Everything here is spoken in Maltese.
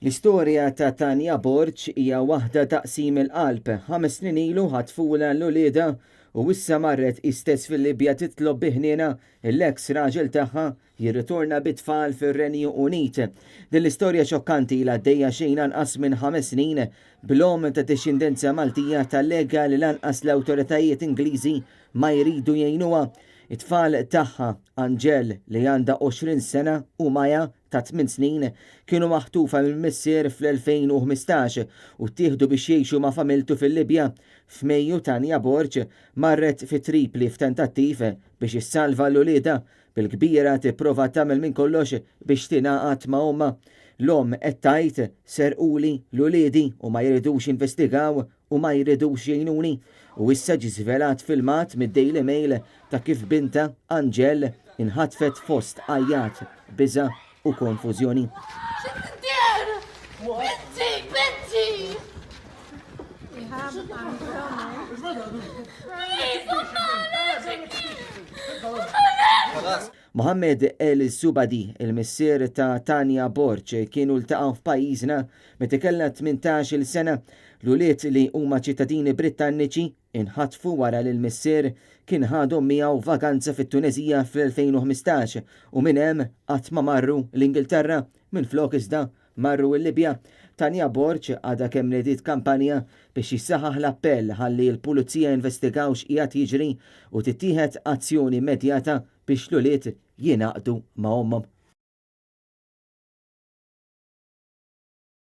L-istorja ta' Tania Borg hija waħda ta' qsim il-qalb. 5 snin ilu ħatfulha 'l uliedha u issa marret hi stess fil-Libja titlob bi ħniena l-eks raġel tagħha jirritorna bit-tfal fir-Renju Unit. Din l-istorja xokkanti ilha għaddejja xejn anqas minn 5 snin bl-omm ta' dixxendenza Maltija tallega li lanqas l-awtoritajiet Ingliżi ma jridu jgħinuha. It-tfal tagħha, Angel li għandha 20 sena u Maja ta' 8 snin, kienu maħtufa minn missier fl-2015 u ttieħdu biex jgħixu ma' familtu fil-Libja. F'Mejju Tanja Borg marret fi Tripli f'tentattiv biex issalva 'l uliedha, bil-kbira tipprova tagħmel minn kollox biex tingħaqad ma' ommha. L-omm qed tgħid serquli 'l uliedi u ma jridux jinvestigaw u ma jridux jgħinuni. U issa ġie żvelat filmat mid-Daily Mail ta' kif bintha, Angel, inħatfet fost għajjat, biża' u konfużjoni. بنتي بنتي إيهاب، I'm filming. Please, Mohammed El Subadi, il-missier ta' Tanja Borg, kienu ltaqgħu f'pajjiżna meta kellha 18-il sena. L-ulied li huma ċittadini Britanniċi inħatfu wara li l-missier kien ħadhom miegħu vaganza fit-Tunezija fl-2015 u minn hemm qatt ma marru l-Ingilterra, minflok iżda marru l-Libja. Tanja Borg għadha kemm nediet kampanja biex jissaħaħ l-appell ħalli l-pulizija investigaw x'qiegħed jiġri u tittieħed azzjoni immedjata biex l-ulied jingħaqdu ma' ommhom.